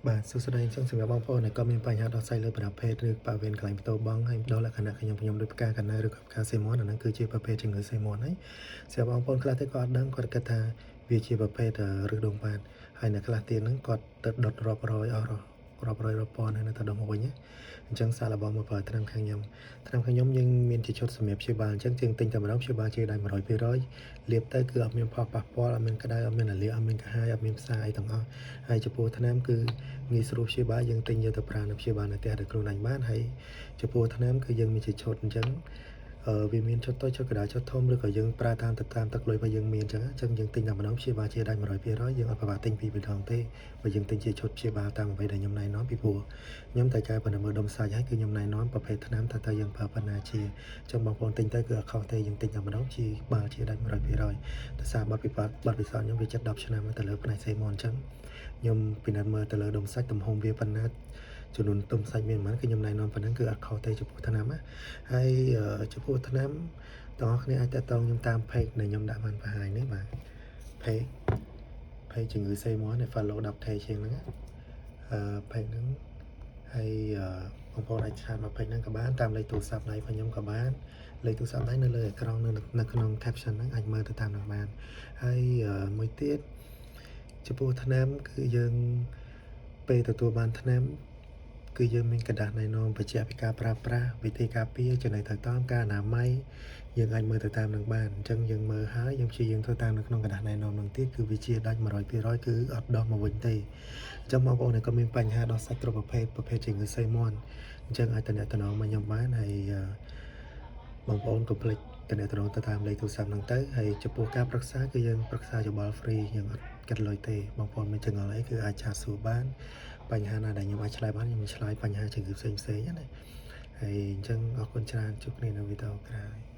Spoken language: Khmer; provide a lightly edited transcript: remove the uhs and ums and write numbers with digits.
បាទសួស្តីអញ្ចឹងសម្រាប់បងប្អូនដែលគាត់មានបញ្ហាដោះស្រាយលើប្រភេទឬបរិវេណកន្លែងបន្ទោបង់ហើយដល់លក្ខណៈខ្ញុំខ្ញុំដូចផ្កាកណ្ដៅឬក៏ផ្កាសេមន់អាហ្នឹងគឺជាប្រភេទជំងឺសេមន់ហើយសម្រាប់បងប្អូនខ្លះទៅគាត់អត់ដឹងគាត់គិតថាវាជាប្រភេទឫសដូងបាតហើយអ្នកខ្លះទៀតហ្នឹងគាត់ទៅដុតរាប់រយអស់រាប់រយរាប់ពាន់ហើយនៅតែដុះមកវិញណាអញ្ចឹងសាកល្បងមកប្រើថ្នាំខាងខ្ញុំថ្នាំខាងខ្ញុំយើងមានជាឈុតសម្រាប់ព្យាបាលអញ្ចឹងជាងទិញតែម្ដងព្យាបាលជាដៃ100%លាបទៅគឺអត់មានផលប៉ះពាល់អត់មានក្តៅអត់មានរលាកអត់មានក្រហាយអត់មានផ្សាអីទាំងអស់ហើយចំពោះថ្នាំគឺងាយស្រួលព្យាបាលយើងទិញយកទៅប្រើនៅព្យាបាលនៅផ្ទះដោយខ្លួនឯងបានហើយចំពោះថ្នាំគឺយើងមានជាឈុតអញ្ចឹងអឺវាមានឈុតតូចឈុតកណ្ដាលឈុតធំឬក៏យើងប្រើតាមទៅតាមទឹកលុយរបស់យើងមានអញ្ចឹងអញ្ចឹងយើងទិញតែម្ដងព្យាបាលជាដាច់100%យើងអត់ពិបាកទិញពីរដងទេបើយើងទិញជាឈុតព្យាបាលតាមអ្វីដែលខ្ញុំណែនាំពីព្រោះខ្ញុំតែកែប៉ុណ្ណឹងមើលដុំសាច់ហើយគឺខ្ញុំណែនាំប្រភេទថ្នាំថាតើយើងប្រើប៉ុណ្ណាជាអញ្ចឹងបងប្អូនទិញទៅគឺអត់ខុសទេយើងទិញតែម្ដងជាបាលជាដាច់100%ដោយសារបទពិសោធន៍បទពិសោធន៍ខ្ញុំវាជិត10ឆ្នាំទៅលើផ្នែកសេមនអញ្ចឹងខ្ញុំពិនិត្យមើលទៅលើដុំសាច់ទំហំវាប៉ុណ្ណាចំនួនដុំសាច់មានប៉ុន្មានគឺខ្ញុំណែនាំប៉ុណ្ណឹងគឺអត់ខុសទេចំពោះថ្នាំណាហើយចំពោះថ្នាំទាំងអស់គ្នាអាចតាក់ទងខ្ញុំតាម page ដែលខ្ញុំដាក់បានបង្ហាញនេះបាទ page ជំងឺសេមនដែល follow 10K ជាងហ្នឹងណាអឺ page ហ្នឹងហើយបងប្អូនអាច chat មក page ហ្នឹងក៏បានតាមលេខទូរស័ព្ទដៃរបស់ខ្ញុំក៏បានលេខទូរស័ព្ទដៃនៅលើអេក្រង់នៅនៅក្នុង caption ហ្នឹងអាចមើលទៅតាមហ្នឹងបានហើយមួយទៀតចំពោះថ្នាំគឺយើងពេលទទួលបានថ្នាំគឺយើងមានក្រដាសណែនាំបញ្ជាក់ពីការប្រើប្រាស់វិធីការពារចំណីត្រូវតាមការអនាម័យយើងអាចមើលទៅតាមនឹងបានអញ្ចឹងយើងមើលហើយយើងព្យាយាមធ្វើតាមនៅក្នុងក្រដាសណែនាំនឹងទៀតគឺវាជាដាច់100%គឺអត់ដោះមកវិញទេអញ្ចឹងបងប្អូនដែលក៏មានបញ្ហាដោះសាច់គ្រប់ប្រភេទប្រភេទជំងឺសេមន់អញ្ចឹងអាចតំណតំណងមកខ្ញុំបានហើយបងប្អូនកុំភ្លេចតំណតំណងទៅតាមលេខទូរស័ព្ទហ្នឹងទៅហើយចំពោះការប្រឹក្សាគឺយើងប្រឹក្សាយោបល់ free យើងអត់គិតលុយទេបងប្អូនមានចម្ងល់អីគឺអាច chat សួរបានបញ្ហាណាដែលខ្ញុំអាចឆ្លើយបានខ្ញុំឆ្លើយបញ្ហាជំងឺផ្សេងផ្សេងណាហើយអញ្ចឹងអរគុណច្រើនជួបគ្នានៅវីដេអូក្រោយ។